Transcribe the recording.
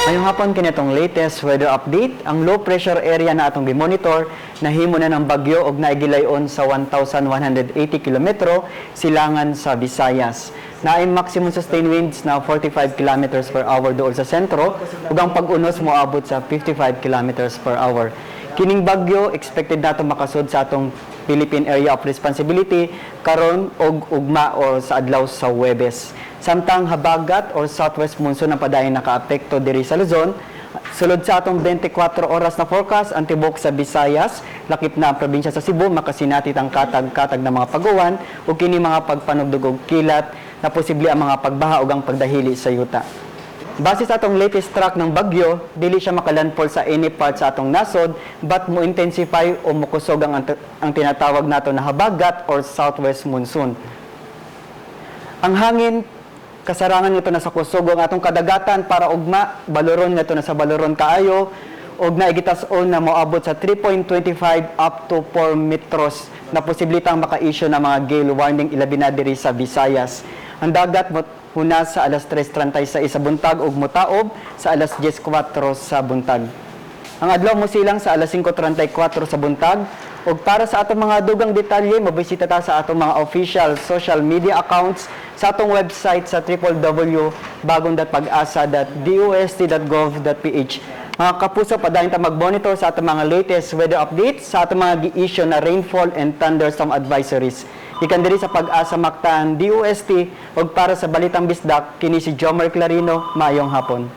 Ngayong hapon, kini atong latest weather update. Ang low pressure area na atong gimonitor nahimo na ng bagyo og naay gilayon sa 1,180 kilometro silangan sa Visayas. Naay maximum sustained winds na 45 kilometers per hour duol sa sentro ug ang pag-unos moabot sa 55 kilometers per hour. Kining bagyo expected nato makasud sa atong Philippine Area of Responsibility karon og ugma o sa adlaw sa Huwebes. Samtang habagat or southwest monsoon ang padayon nakaapekto diri sa Luzon, sulod sa atong 24 oras na forecast, ang tibok sa Visayas, lakip na ang probinsya sa Cebu, makasinati ang katag-katag na mga pag-uwan ug kini mga pagpanugdog og kilat na posible ang mga pagbaha ug ang pagdahili sa yuta. Base sa atong latest track ng bagyo, dili siya makalandfall sa any part sa atong nasod, but mo intensify o mokusog ang tinatawag nato na habagat or southwest monsoon. Ang hangin kasarangan nito na sa kusog ang atong kadagatan para ugma, baloron nito na sa baloron kaayo og naay gitas-on na moabot sa 3.25 up to 4 metros na posibilitang maka-issue ng mga gale warning, ilabi na diri sa Visayas. Ang dagat mo huna sa alas 3:36 sa buntag ug motaob sa alas 10:04 sa buntag. Ang adlaw mo silang sa alas 5:34 sa buntag. Ug para sa atong mga dugang detalye, mobisita ta sa atong mga official social media accounts, sa atong website sa www.bagong.pagasa.dost.gov.ph. Mga kapuso, padayon ta mag-monitor sa atong mga latest weather updates, sa atong mga gi-issue na rainfall and thunderstorm advisories. Gikan diri sa Pag-asa Mactan DOST ug para sa Balitang Bisdak, kini si Jomer Clarino, maayong hapon.